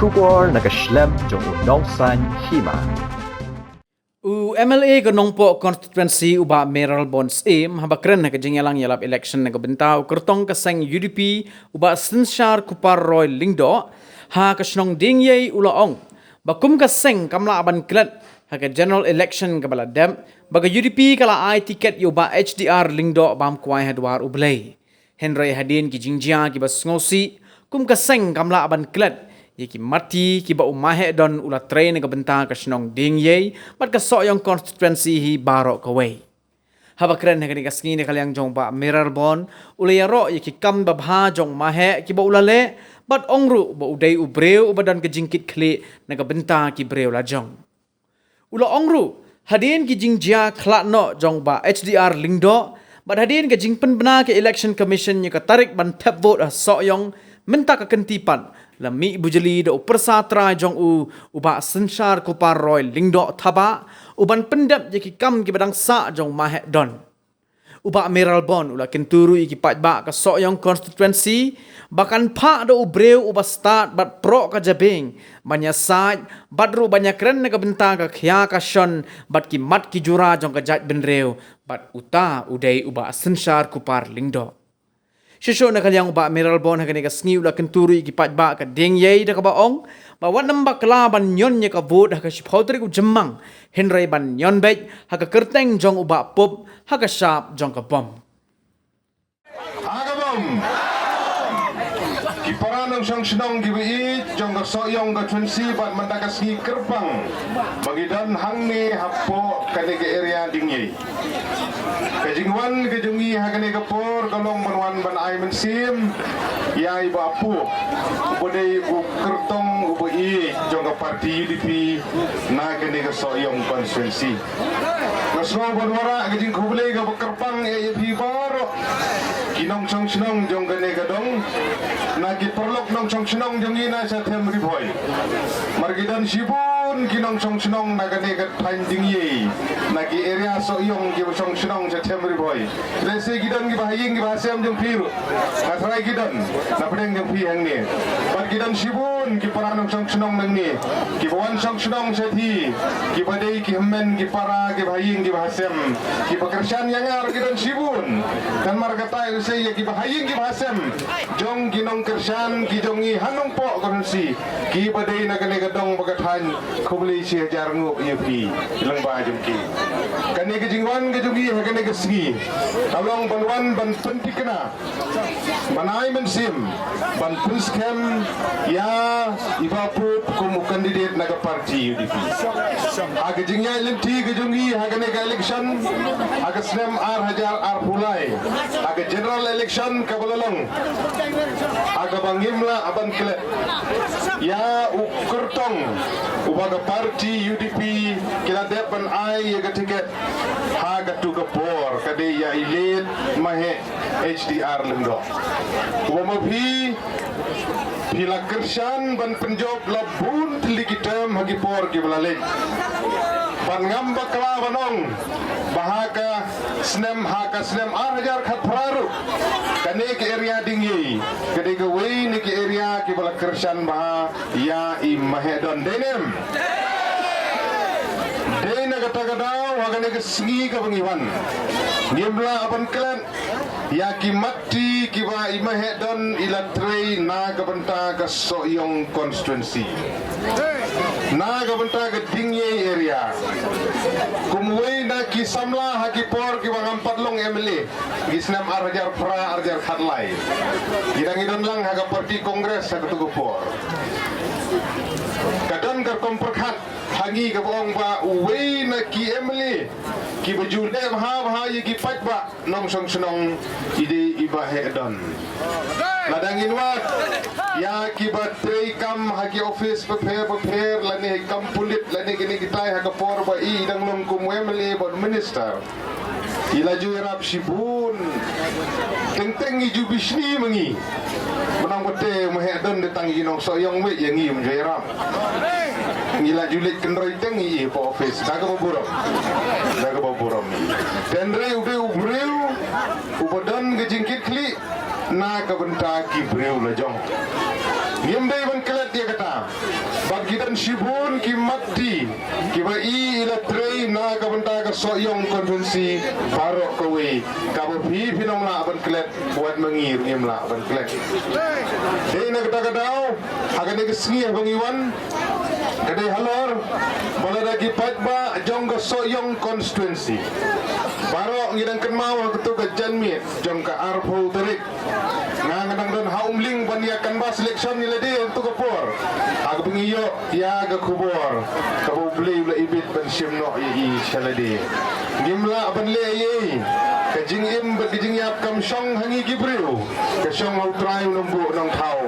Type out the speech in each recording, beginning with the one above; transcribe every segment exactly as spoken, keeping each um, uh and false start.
Khubor na ka shlem jong u Nongsaiñ Hima. U M L A ka Nongpoh Constituency u Bah Mayralborn Syiem, haba kren ha ka jingïalang ïalap election na ka bynta u kyrtong ka seng U D P u Bah Synshar Kupar Roy Lyngdoh ha ka shnong Diengiei u la ong ba kum ka seng kam lah ban klet ha ka general election kaba la dep, ba ka U D P ka la ai tiket ïa u Bah H D R Lyngdoh bam kwai ha dwar U Blei. Hynrei hadien ki jingjia kiba sngewsih, kum ka seng kam lah ban klet ïa ki matti kiba u Maheh Don u la trei na ka bynta ka shnong Diengiei bad ka Sohiong constituency hi baroh kawei. Haba kren ha kane ka sngi na ka liang jong u Bah Mayralborn, u la ïaroh ïa ki kam babha jong u Maheh kiba u la leh, bad ong ruh ba u dei u briew uba don ka jingkitkhlieh na ka bynta ki briew lajong. U la ong ruh, hadien ki jingjia khlad noh jong u Bah H D R Lyngdoh bad hadien ka jingpynbna ka Election Commission ïa ka tarik ban thep vote ha Sohiong mynta ka kynti pat, la mih bujli da u pyrsa trai jong u, u Bah Synshar Kupar Roy Lyngdoh Thabah, u ban pyndep ïa ki kam kiba dang sah jong u Maheh Don. U Bah Mayralborn u la kyntu ruh ïa ki paidbah ka Sohiong constituency ba kan phah da u briew uba stad bad proh ka jabieng ban ïasaid bad ruh ban ïakren na ka bynta ka khia ka shon bad ki mat ki jura jong ka jaitbynriew, bad uta u dei u Bah Synshar Kupar Lyngdoh. Shuh shuh na ka liang u Bah Mayralborn ha kane ka sngi u la kyntu ruh ïa ki paidbah ka Diengiei da kaba ong ba wat nym bakla ban ñion ïa ka vote ha ka shiphew tarik u Jymmang, hynrei ban ñion beit ha ka kyrteng jong u Bah Pup ha ka shap jong ka bom. Ha ka bom. Ki para nongshong shnong kiba ïeit jong ka Sohiong constituency bad mynta ka sngi kyrpang ba ngi don hangne hapoh kane ka area Diengiei. Ka jingwan ka jong ngi ha kane ka por ka long ban wan ban ai mynsiem ïa i Bah Pup, uba dei u kyrtong uba ïeit jong ka party U D P na kane ka Sohiong constituency. Nga sngew ban wanrah ka jingkhublei kaba kyrpang ïa phi baroh ki nongshong shnong jong kane ka dong, na ki paralok nongshong shnong jong ngi na shatei Ri Bhoi. Namar ki don shibun ki nongshong shnong na kane ka thaiñ Diengiei, na ki area Sohiong kiba shong shnong shatei Ri Bhoi. Lehse ki don kiba ha ïing kiba ha sem jong phi ruh. Nga tharai ki don na pdeng jong phi hangne. Bad ki don shibun ki para nongshong shnong nangne kiba wan shong shnong shatei, kiba dei ki hynmen ki para kiba ha ïing kiba ha sem, kiba kyrshan ïa nga ruh ki don shibun. Kan namar kata ïa lehse ïa kiba ha ïing kiba ha sem jong ki nongkyrshan ki jong ngi ha Nongpoh constituency, kiba dei na kane ka dong bad ka thaiñ, khublei shi hajar nguh ïa phi lyngba jong ki. Kane ka jingwan ka jong ngi ha kane ka sngi ka long ban wan ban pynthikna, ban ai mynsiem, ban pynskhem ïa i Bah Pup kum u candidate na ka party U D P. Ha ka jingïaid lynti ka jong ngi ha kane ka election ha ka snem ar hajar arphew lai, ha ka general election kaba la long, ha kaba ngim lah ban klet ïa u kyrtong uba ka party U D P ki la dep ban ai ïa ka tiket ha katu ka por, ka dei ïa i late Maheh H D R Lyngdoh. Uba ma phi, phi la kyrshan ban pynjop la bun tylli ki term ha ki por kiba la leit. Bad ngam bakla ban ong ba ha ka snem, ha ka snem ar hajar khatphra ruh, kane ka area Diengiei ka dei kawei na ki area kiba la kyrshan bha ïa i Maheh Don. Dei ne em? Dei na kata ka daw ha kane ka sngi kaba ngi wan, ngim lah ban klet ïa ki matti kiba i Maheh Don i la trei na ka bynta ka Sohiong constituency, na ka bynta ka Diengiei area. Kum uwei na ki samla ha ki por kiba ngam pat long M L A, ki snem ar hajar phra, ar hajar khatlai, ngi dang, ngi don lang ha ka party Congress ha katu ka por. Ka don ka rukom pyrkhat ha ngi kaba ong ba uwei na ki M L A kiba ju leh bha bha ïa ki paidbah nongshong shnong i dei i Bah Heh Don. Lada ngin wad ïa kiba trei kam ha ki office bapher bapher lane kam pulit lane kine kitai ha ka por ba i dang long kum u M L A bad minister, i la ju ïarap shibun. Teng teng i ju bishni ma ngi. Mynta ba te ma Heh Don de tang i nong Sohiong, me ïa ngi um ju ïarap. Ngi la ju leit kynroi teng i hapoh office da kaba burom, da kaba burom. Hynrei u dei u briew uba don ka jingkitkhlieh na ka bynta ki briew lajong. Ngim dei ban klet ïa kata. Shibun ki mat ti kiba i la trei na ka bynta ka Sohiong constituency baroh kawei, kaba phi phin ym lah ban klet, wat ma ngi ruh ngim lah ban klet. Dei na kata ka daw, ha kane ka sngi ba ngi wan, ka dei halor ba lada ki paidbah jong ka Sohiong constituency baroh ngi dang kynmaw ha katu ka janmiet jong ka arphew tarik. Nga nga dang don ha Umling ban ïa canvass election ïa lade ha tu ka por. Ha kaba ngi ïoh ïa ka khubor kaba U Blei u la ibit ban shim noh ïa i sha lade. Ngim lah ban leh ei ei. Ka jingim bad ka jingïap kam shong ha ngi ki briew, ka shong ha U Trai U Nongbuh Nongthaw.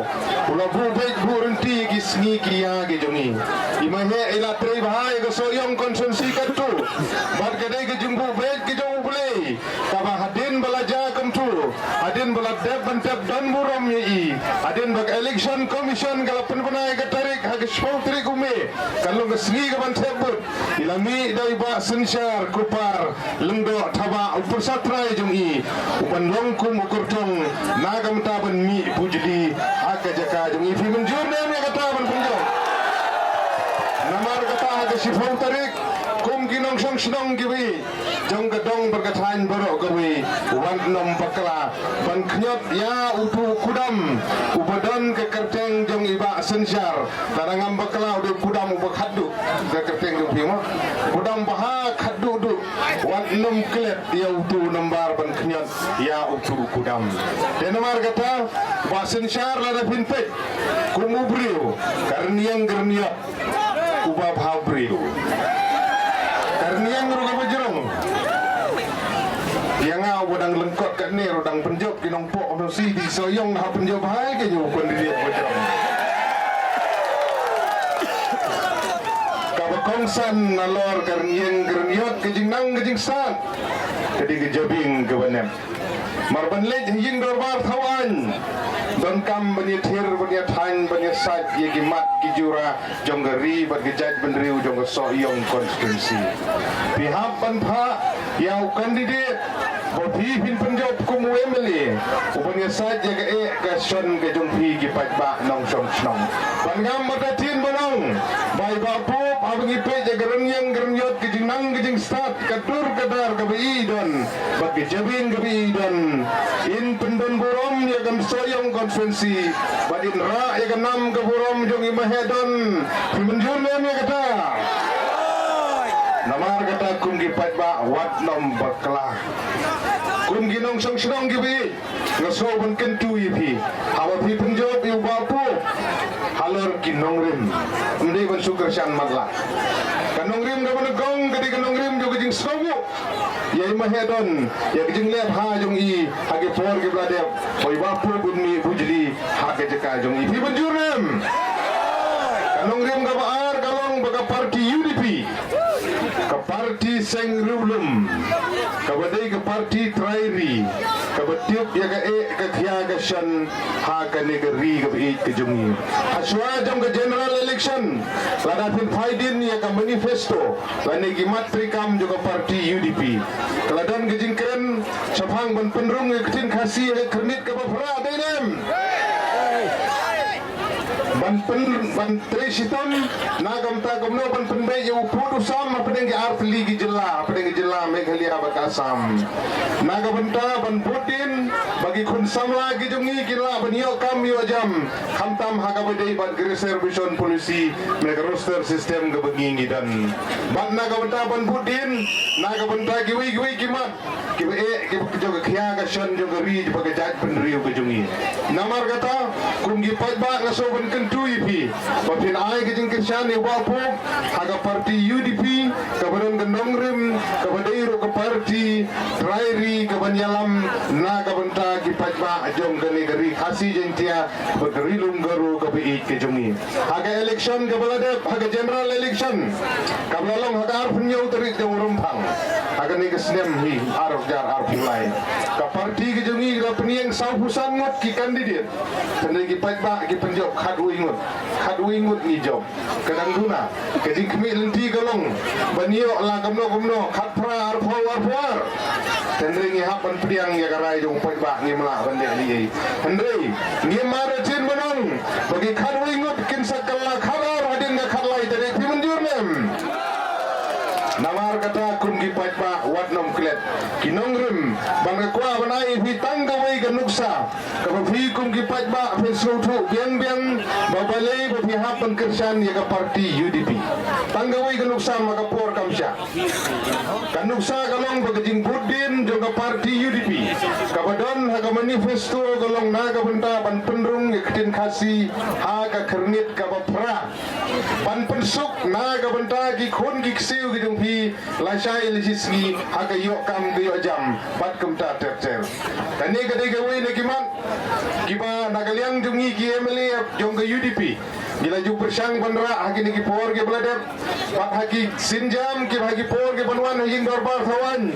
U la buh beit buh rynti ïa ki sngi ki ïa ki jong ngi. I Maheh i la trei bha ïa ka Sohiong constituency katto. Bad ka dei ka jingbuh beit ka jong U Blei. Kaba hadien ba la jia kumtu, hadien ba la dep ban tep don burom ïa i, hadien ba ka Election Commission ka la pynbna ïa ka tarik ha ka shiphew tarik u May, ka long ka sngi ka ban thep vote, i la mih da i Bah Synshar Kupar Lyngdoh Thabah, u pyrsa trai jong i, u ban long kum u kyrtong na ka bynta ban mih bujli ha ka jaka jong i. Phi mynjur ne em ïa kata ban pynjop? Namar kata ha ka shiphew tarik, kum ki nongshong shnong kiba ïeit jong ka dong bad ka thaiñ baroh kawei, wat nym bakla ban khñiot ïa utu u kudam uba don ka kyrteng jong i Bah Synshar. Lada ngam bakla u dei u kudam uba khatduh, ka kyrteng jong phi mo, kudam ba ha khatduh duh. Wat nym klet ïa utu u nombar ban khñiot ïa utu u kudam. Te namar kata, Bah Synshar, lada phin peit kum u briew, ka rynïeng ka rynïot, uba bha briew. Ka rynïeng ruh kaba jrong. Ïa nga uba dang lyngkot katne ruh dang pynjop ki nongpok nongsi, dei Sohiong ha pynjop hai ka ïa u candidate ba jrong. Kaba kongsan nalor ka rynïeng ka rynïot, ka jingnang ka jingstad, ka dei ka jabieng kaba nep. Mar ban leit ha ïing dorbar thaw aiñ, donkam ban ïathir, ban ïathaiñ, ban ïasaid ïa ki mat ki jura jong ka ri bad ka jaitbynriew jong ka Sohiong constituency. Phi hap ban phah ïa u candidate ba phi phin pynjop kum u M L A, u ban ïasaid ïa ka eh ka shon ka jong phi ki paidbah nongshong shnong. Bad ngam mata ktien ban ong, bai ba pup, haba ngi peit ïa ka rynïeng ka rynïot, ka jingnang ka jingstad, ka dur ka dar kaba i don, bad ka jabieng kaba i don, in pyndon burom ïa ka Sohiong constituency, bad in rah ïa ka nam ka burom jong i Maheh Don. Phi mynjur ne em ïa kata? Namar kata kum ki paidbah wat nym bakla. Kum ki nongshong shnong kiba ïeit, nga sngew ban kyntu ïa phi, haba phi pynjop ïa u Bah Pup halor ki nongrim, ym dei ban shu kyrshan matlah. Ka nongrim kaba nyngkong ka dei ka nongrim jong ka jingsngewbha ïa i Maheh Don, ïa ka jingleh bha jong i ha ki por kiba la dep, ba i Bah Pup un mih bujli ha ka jaka jong i. Phi mynjur ne em? Ka nongrim kaba ar ka long ba ka party U D P, ka party seng riewlum, kaba dei ka party trai ri, kaba tip ïa ka eh ka khia ka shon ha kane ka ri kaba ïeit ka jong i. Hashwa jong ka general election, lada phin phai dien ïa ka manifesto lane ki mat treikam jong ka party U D P, ka la don ka jingkren shaphang ban pynrung ïa ka ktien Khasi ha ka khyrnit kaba phra, dei ne em? Ban pyn, ban trei shitom na ka bynta kumno ban pynbeit ïa u pud u sam hapdeng ki artylli ki jylla, hapdeng ka jylla Meghalaya bad ka Assam. Na ka bynta ban bud dien ba ki khun samla ki jong ngi kin lah ban ïoh kam ïoh jam, khamtam ha kaba dei bad ka reservation policy, ne ka roster system kaba ngi ngi don. Bad na ka bynta ban bud dien na ka bynta kiwei kiwei ki mat kiba eh, kiba jong ka khia ka shon jong ka ri bad ka jaitbynriew ka jong ngi. Namar kata, kum ki paidbah nga sngew ban kyntu ïa phi ba phin ai ka jingkyrshan ïa u Bah Pup ha ka party U D P, kaba don ka nongrim, kaba dei ruh ka party trai ri, kaban ïalam na ka bynta ki paidbah jong kane ka ri Khasi Jaiñtia bad ka Ri Lum Garo kaba ïeit ka jong ngi. Ha ka election kaba la dep, ha ka general election kaba la long ha ka arphew hynñiew tarik jong u Rymphang ha kane ka snem hi, ar hajar arphew lai, ka party ka jong ngi ka la pynïeng sawphew san ngut ki candidate. Hynrei ki paidbah ki pynjop khatwei ngut, khatwei ngut ngi jop. Ka dang duna, ka jingkhmih lynti ka long ban ïoh la kumno kumno, khatphra, arphew, arphew ar. Hynrei ngi hap ban pdiang ïa ka rai jong u paidbah, ngim lah ban leh ei ei. Hynrei ngim mada ktien ban ong ba ki khatwei ngut kin sa kylla khatar hadien ka khatlai Nongklet, ki nongrim, ban ka kwah ban ai phi tang kawei ka nuksa kaba phi kum ki paidbah phin sngewthuh biang biang ba balei ba phi hap ban kyrshan ïa ka party U D P. Tang kawei ka nuksa ma ka por kam shah. Ka nuksa ka long ba ka jingbud dien jong ka party U D P kaba don ha ka manifesto ka long na ka bynta ban pynrung ïa ka ktien Khasi ha ka khyrnit kaba phra, ban pynsuk na ka bynta ki khun ki ksiew ki jong phi lashai lashisngi ha ka ïoh kam ka ïoh jam bad kumta ter ter. Kane ka dei kawei na ki mat kiba na ka liang jong ngi ki M L A jong ka U D P ngi la ju pyrshang ban rah ha kine ki por kiba la dep bad ha ki sienjam kiba ha ki por kiban wan ha ïing dorbar thaw aiñ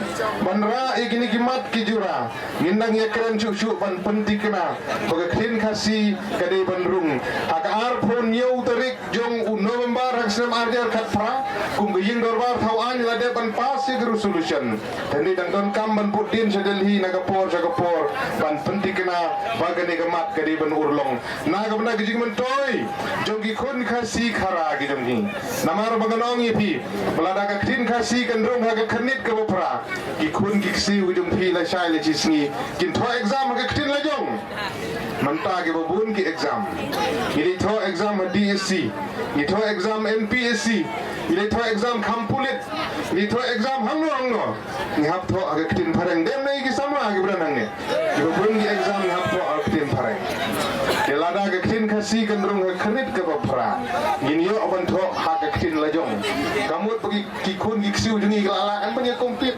ban rah ïa kine ki mat ki jura. Ngin nang ïakren shuh shuh ban pynthikna ba ka ktien Khasi ka dei ban rung. Ha ka arphew hynñiew tarik jong u November ha ka snem ar hajar khatphra, kum ka ïing dorbar thaw aiñ la dep ban pass ïa ka resolution. Te ngi dang donkam ban bud dien sha Delhi na ka por sha ka por ban pynthikna ba kane ka mat ka dei ban urlong na ka bynta ka jingmyntoi jong ki khun Khasi khara ki jong ngi. Namar ba ngan ong ïa phi ba lada ka ktien Khasi kan rung ha ka khyrnit kaba phra, ki khun ki ksiew ki jong phi lashai lashisngi kin thoh exam ha ka ktien la jong. Mynta kiba bun ki exam, ngi dei thoh exam ha D S C, ngi thoh exam M P S C, ngi dei thoh exam kham pulit, ngi dei thoh exam hangno hangno. Ngi hap thoh ha ka ktien phareng. Dem na ki samla kiba don hangne, kiba bun ki exam ngi hap thoh ha ka ktien phareng. Te lada ka ktien Khasi kan rung ha ka khyrnit kaba phra, ngin ïoh ban thoh ha ka ktien la jong. Ka mut ba ki, ki khun ki ksiew jong ngi ki la lah kan ban ïa compete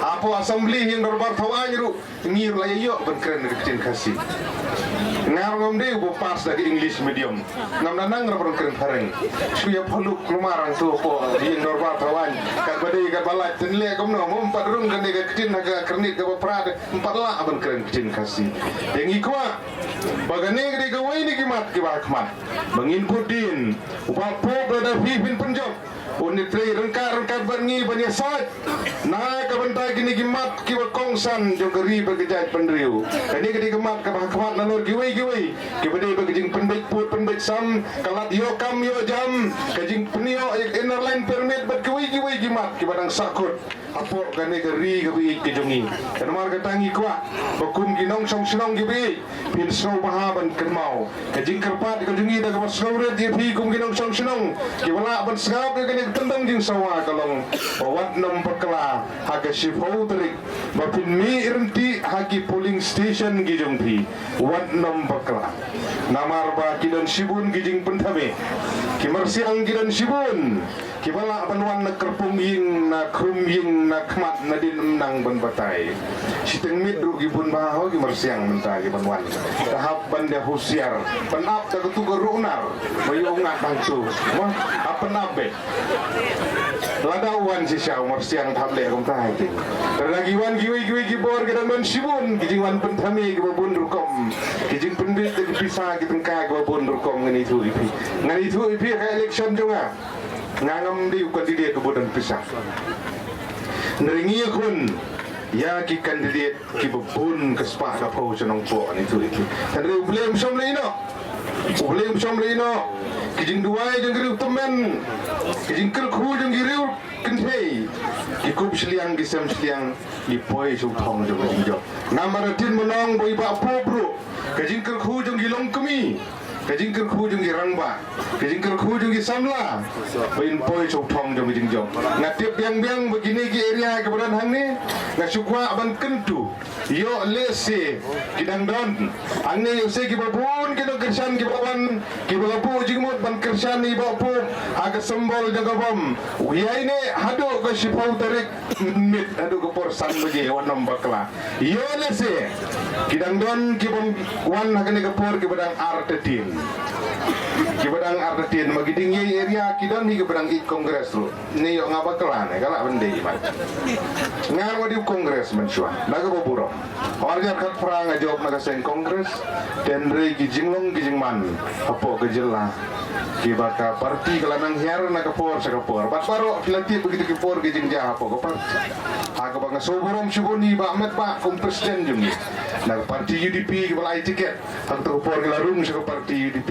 hapoh assembly, ïing dorbar thaw aiñ ruh. Ngi ruh la ïa ïoh ban kren ka ktien Khasi. Nga ruh ngam dei uba pass da ka English medium. Ngam da nang ruh ban kren phareng. Shu ïa phaluk kulmar hangto hapoh ïing dorbar thaw aiñ. Katba dei katba lait te leh kumno, mo, ym pat rung kane ka ktien ha ka khyrnit kaba phra te ym pat lah ban kren ktien Khasi. Te ngi kwah ba kane ka dei kawei na ki mat kiba ha khmat ba ngin bud dien. U Bah Pope lada phi phin pynjop, un ïatrei ryngkat ryngkat bad ngi ban ïasaid na ka bynta kine ki mat kiba kongsan jong ka ri bad ka jaitbynriew. Kane ka dei ka mat kaba ha khmat nalor kiwei kiwei, kiba dei bad ka jingpynbeit pud pynbeit sam, ka lad ïoh kam ïoh jam, ka jingpynïoh ïa ka Inner Line Permit bad kiwei kiwei ki mat kiba dang sahkut hapoh kane ka ri kaba ïeit ka jong ngi. Te namar kata ngi kwah ba kum ki nongshong shnong kiba ïeit, phin sngewbha ban kynmaw ka jingkyrpad ka jong ngi da kaba sngewrit ïa phi kum ki nongshong shnong kiba lah ban sngap ïa kane ka tyndong jingsawa, ka long ba wat nym bakla ha ka shiphew tarik ba phin mih ryntih ha ki polling station ki jong phi. Wat nym bakla. Namar ba ki don shibun ki jingpynthame, ki myrsiang ki don shibun. Kiba lah ban wan na kyrpung ïing, na khrum ïing, na khmat, nadien ym nang ban batai. Shiteng miet ruh ki bun bha ho ki myrsiang mynta kiban wan. Te hap ban da husiar, ban ap da katu ka runar ba ïoh ngat hangtu. Mo, hap ban ap beit. Lada u wan shisha u myrsiang, hap leh kumta ha ïing. Te lada ki wan kiwei kiwei ki bor, ki dang don shibun ki jingwan pynthame kiba bun rukom, ki jingpynbeit da ki pisa ki tyngka kiba bun rukom. Ngan ïathuh ïa phi, ngan ïathuh ïa phi ha ka election jong nga. Nga ngam dei u candidate uba don pisa. Hynrei ngi ïakhun ïa ki candidate kiba bun ka spah ka phew sha Nongpoh, ngi ïathuh ïa ki. Hynrei U Blei um shym la ïehnoh. U Blei um shym la ïehnoh. Ki jingduwai jong ki riew tymmen, ki jingkyrkhu jong ki riew kynthei, ki kup shiliang ki sem shiliang, ki poi sha u thong jong ka jingjop. Namar hadien mynno ba i Bah Pope ruh, ka jingkyrkhu jong ki longkmie, ka jingkyrkhu jong ki rangbah, ka jingkyrkhu jong ki samla ba in poi sha u thong jong ka jingjop. Nga tip biang biang ba kine ki area kiba don hangne, nga shu kwah ban kyntu, ïoh lehse ki dang don hangne, ïoh se kiba bun ki nongkyrshan kiba wan, kiba la buh jingmut ban kyrshan ïa i Bah Pope ha ka symbol jong ka bom. Ïaineh haduh ka shiphew tarik mynmiet haduh ka por san baje, wat nym bakla. Ïoh lehse ki dang don kiba wan ha kane ka por kiba dang artatien. Kiba dang artatien, ma ki dieng ïa area ki don hi kiba dang ïeit Congress ruh. Ne ïoh nga bakla ne, ka lah ban dei mat. Nga ruh nga dei u Congress mynshuwa na kaba burom. Ar hajar khatphra nga jop na ka seng Congress. Te hynrei ki jinglong ki jingman hapoh ka jylla kiba ka party ka la nang hiar na ka por sha ka por. Bad baroh phi la tip ba kito ki por ki jingjia hapoh ka party. Ha kaba nga sngewburom shibun ïa i Bah Metbah kum president jong ngi, na ka party U D P kiba la ai tiket. Ha kato ka por ki la rung sha ka party U D P,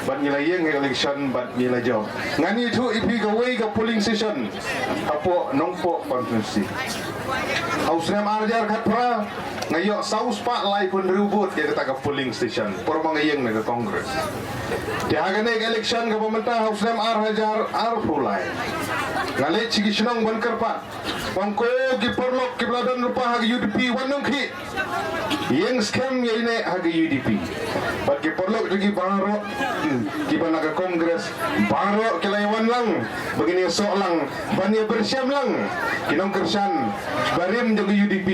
bad ngi la ïeng ha election bad ngi la jop. Ngan ïathuh ïa phi kawei ka polling station hapoh Nongpoh constituency. Ha u snem ar hajar khatphra nga ïoh saw spah laiphew hynriew vote ïa kata ka polling station por ba nga ïeng na ka Congress. Te ha kane ka election kaba mynta ha u snem ar hajar arphew lai, nga leit sha ki shnong ban kyrpad, ong ko ki paralok kiba la don lypa ha ka U D P, wat nym khih, ïeng skhem ïa ine ha ka U D P. Bad ki paralok jong ngi baroh, hmm, kiba na ka Congress, baroh ki la ïawan lang ba ngin ïasoh lang ban ïapyrshang lang ki nongkyrshan barim jong ka U D P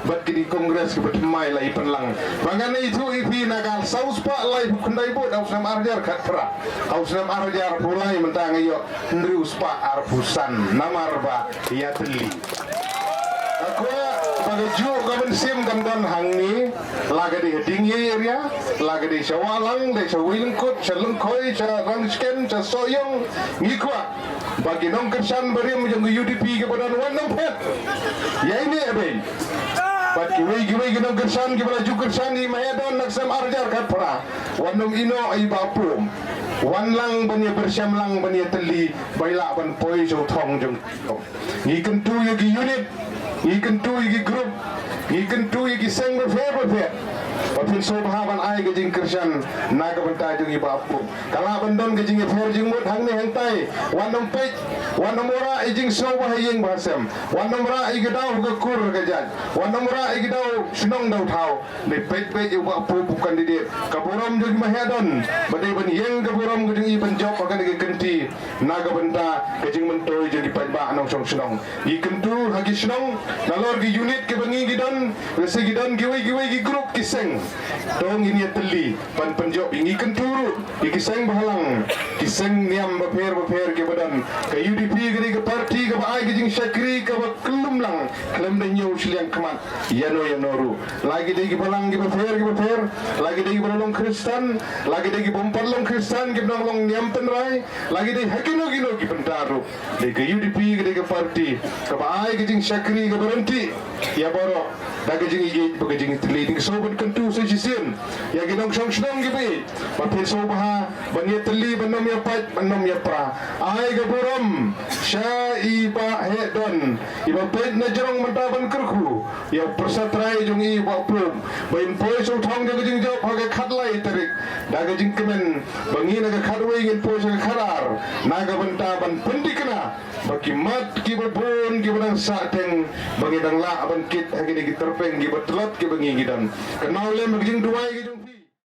bad kine ki Congress kiba thymmai la ïapynlang. Ba ngan ïathuh ïa phi, na ka saw spah laiphew khyndai vote ha u snem ar hajar khatphra, ha u snem ar hajar arphew lai mynta nga ïoh hynriew spah arphew san namar ba ïatylli. Nga kwah ba kajuh ka mynsiem kan don hangne, la ka dei ha Dieng area, la ka dei sha Wahlang, dei sha Huilyngkut, sha Lyngkhoi, sha Rangshken, sha Sohiong, ngi kwah ba ki nongkyrshan barim jong ka U D P kiba don, wat nym phet ïa ine beit. Bad kiwei kiwei ki nongkyrshan kiba la ju kyrshan ïa i Mahiadon na ka snem ar hajar khatphra, wat nym ïehnoh ïa i Bah Pum. Wan lang ban ïapyrshang lang ban ïatylli ba i lah ban poi sha u thong jong. Ngi kyntu ïa ki unit, ngi kyntu ïa ki group, ngi kyntu ïa ki seng bapher bapher ba phin sngewbha ban ai ka jingkyrshan na ka bynta jong i Bah Pum. Ka lah ban don ka jingïapher jingmut hangne hangtai. Wat nym peit, wat nym wanrah ïa jingsngewbha ha ïing bha sem, wat nym rah ïa ki daw ha ka kur ka jait, wat nym rah ïa ki daw shnong daw thaw. Dei peit peit ïa u Bah Pum u candidate, ka burom jong i Mahiadon ba dei ban ïeng ka burom ka jong i ban jop ha kane ka kynti na ka bynta ka jingmyntoi jong ki paidbah nongshong shnong. Ngi kyntu ha ki shnong, nalor ki unit kiba ngi ngi don, lehse ki don kiwei kiwei ki group ki seng. To ngin ïatylli ban pynjop ïa, ngi kyntu ruh ïa ki seng bhalang, ki seng niam bapher bapher kiba don. Ka U D P ka dei ka party kaba ai ka jingshakri kaba kyllum lang khlem da ñiew shiliang khmat ïano ïano ruh. La ki dei ki balang kiba pher kiba pher, la ki dei kiba la long Khristan, la ki dei ki bym pat long Khristan, kiba dang long niam tynrai, la ki dei ha kino kino ki bynta ruh. Dei ka U D P ka dei ka party kaba ai ka jingshakri kaba ryntih ïa baroh da ka jingïeit bad ka jingtylli. Te nga sngewbha ban kyntu sa shisien ïa ki nongshong shnong kiba ïeit ba phin sngewbha ban ïatylli, ban ym ïapait, ban ym ïapra. Ai ka burom sha i Bah Heh Don, iba peit na jrong mynta ban kyrkhu ïa u pyrsa trai jong i Bah Pum ba in poi sha u thong jong ka jingjop ha ka khatlai tarik, da ka jingkmen ba ngi na ka khatwei ngin poi sha ka khatar na ka bynta ban pynthikna ba ki mat kiba bun kiba dang sahteng ba ngi dang lah ban kit ha kine ki tyrpeng kiba tlot kiba ngi ngi don. Kynmaw lem ha ka jingduwai ka jong